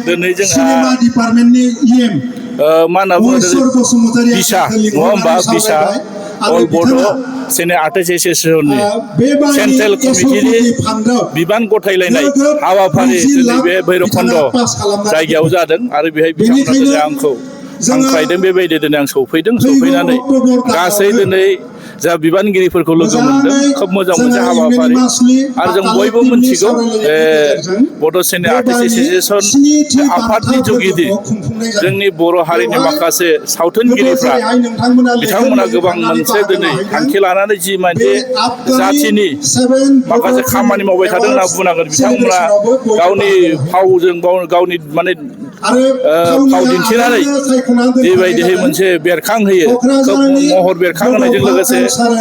दिनै जोंहा मा होनना बुङो बिसा नङा होमबा बिसा अल बड' सिने आर्टिस्ट एस'सिएशननि सेन्ट्रेल कमिटिनि बिबान गथायलायनाय हाबाफारि दिनै बे भैरबखुन्द जायगायाव जादों आरो बेहाय बिथांमोना दिनै आंखौ हांख्रायदों बेबायदि दिनै आं सफैनानै गासै दिनै जा बिबानगिरिफोरखौ लोगो मोनदों खोब मोजां मोनसे हाबाफारि आरो जों बयबो मिथिगौ बड' सिने आर्टिस्ट एस'सिएशन आफादनि जुगिदि जोंनि बर' हारिनि माखासे सावथुनगिरिफ्रा बिथांमोना गोबां मोनसे दिनै थांखि लानानै जि मोनसे जाथिनि माखासे खामानि मावबाय थादों होनना बुंनांगोन बिथांमोना गावनि फावजों गावनि माने फाव दिन्थिनानै बेबायदिहै मोनसे बेरखांहोयो खोब महर बेरखांहोनायजों लोगोसे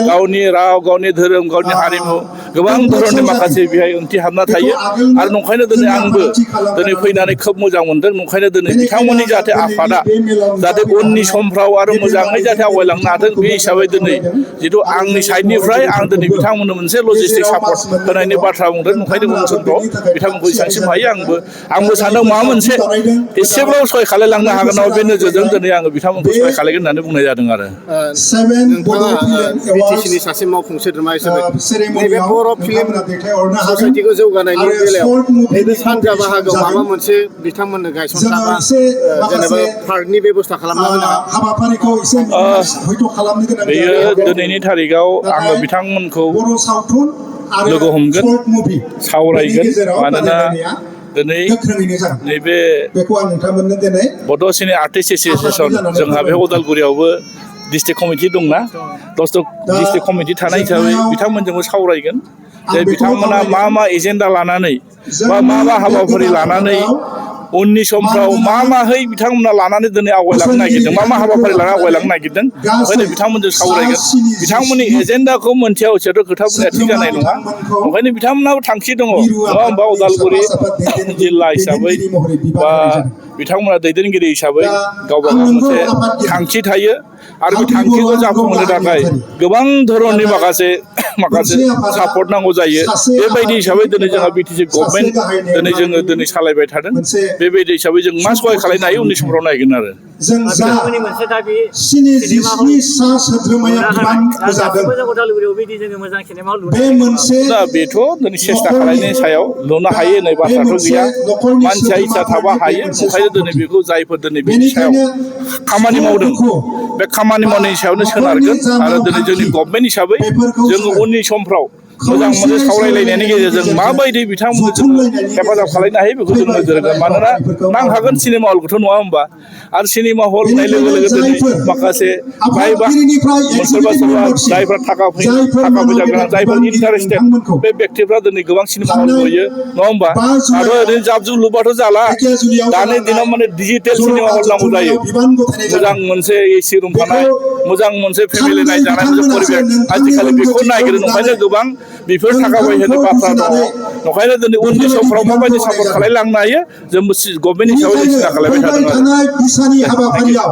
गावनि राव गावनि धोरोम गावनि हारिमु गोबां धरननि माखासे बेहाय ओंथि हाबना थायो आरो नंखायनो दिनै आंबो दिनै फैनानै खोब मोजां मोनदों नंखायनो दिनै बिथांमोननि जाहाथे आफादा जाहाथे उननि समफ्राव आरो मोजाङै जाहाथे आवगायलांनो हाथों बे हिसाबै दिनै जिथु आंनि साइडनिफ्राय आं दिनै बिथांमोननो मोनसे लजिस्टिक सापर्ट होनायनि बाथ्रा बुंदों नंखायनो उन समफ्राव बिथांमोनखौ जेसेबांसिम हायो आंबो सानदों माबा मोनसे एसेब्लाबो सहाय खालायलांनो हागोन नामा बे नोजोरजों दिनै आङो बिथांमोनखौ सहाय खालायगोन होननानै बुंनाय जादों आरो नोंथाङा बिटिसिनि सासे मावफुं सोद्रोमा हिसाबै नैबे बर' फिल्म ससाइटिखौ जौगानायनि बेलायाव नैबे सानजा बाहागोआव माबा मोनसे बिथांमोननो गायसनथाबा जेनेबा पार्कनि बेबस्था खालामना होनो बेयो दिनैनि थारिखआव आङो बिथांमोनखौ लोगो हमगोन सावरायगोन मानोना दिनै नैबे बड' सिने आर्टिस्ट एस'सिएशन जोंहा बे उदालगुरियावबो डिस्ट्रिक्ट कमिटि दंना डिस्ट्रिक्ट कमिटि थानाय हिसाबै बिथांमोनजोंबो सावरायगोन जे बिथांमोना मा एजेन्डा लानानै मा हाबाफारि लानानै उननि समफ्राव माहै बिथांमोना लानानै दिनै आवगायलांनो नागिरदों मा हाबाफारि लानानै आवगायलांनो नागिरदों ओंखायनो बिथांमोनजों सावरायगोन बिथांमोननि एजेन्डाखौ मोनथिया हसेयाथ' खोथा बुंनाया थिग जानाय नङा ओंखायनो बिथांमोनाबो थांखि दङ नङा होमबा उदालगुरि जिल्ला हिसाबै बा बिथांमोना दैदेनगिरि हिसाबै गावबा गाव मोनसे थांखि थायो आरो बे थांखिखौ जाफुंहोनो थाखाय गोबां धरननि माखासे सापर्ट नांगौ जायो बेबायदि हिसाबै दिनै जोंहा बिटिसि गभर्नमेन्ट दिनै सालायबाय थादों बेबायदि हिसाबै जों मा सहाय खालायनो हायो उननि समफ्राव नायगोन आरो दा बेथ' दिनै सेस्था खालायनायनि सायाव लुनो हायो होननाय बाथ्राथ' गैया मानसिया इच्छा थाबा हायो ओंखायनो दिनै बेखौ जायफोर दिनै बेनि सायाव खामानि मावदों बे खामानि मावनायनि सायावनो सोनारगोन आरो दिनै जोंनि गभर्नमेन्ट हिसाबै जोङो उननि समफ्राव मोजां मोनसे सावरायलायनायनि गेजेरजों माबायदि बिथांमोनखौ जोङो हेफाजाब खालामनो हायो बेखौ जों नोजोर होगोन मानोना नांखागोन सिनेमा हलखौथ' नङा होमबा आरो सिनेमा हल होननाय लोगो लोगो दिनै माखासे जायबा सोरबा जायफ्रा थाखा फैसा गोनां जायफोर इन्टारेस्टेड बे बेक्तिफ्रा दिनै गोबां सिनेमा हल लुयो नङा होमबा आरो ओरैनो जाब जुब लुबाथ' जाला दानि दिनाव माने डिजिटेल सिनेमा हल नांगौ जायो मोजां मोनसे एसि रुम थानाय मोजां मोनसे फेमिलि नायजानाय मोनसे परिबेक आजिखालि बेखौ नागिरो नंखायनो गोबां बेफोर थाखा फैसानि बाथ्रा दङ नंखायनो दिनै उननि समफ्राव माबायदि सापर्ट खालायलांनो हायो जों गभर्नमेन्ट हिसाबै जों सिन्था खालायबाय थादों आरो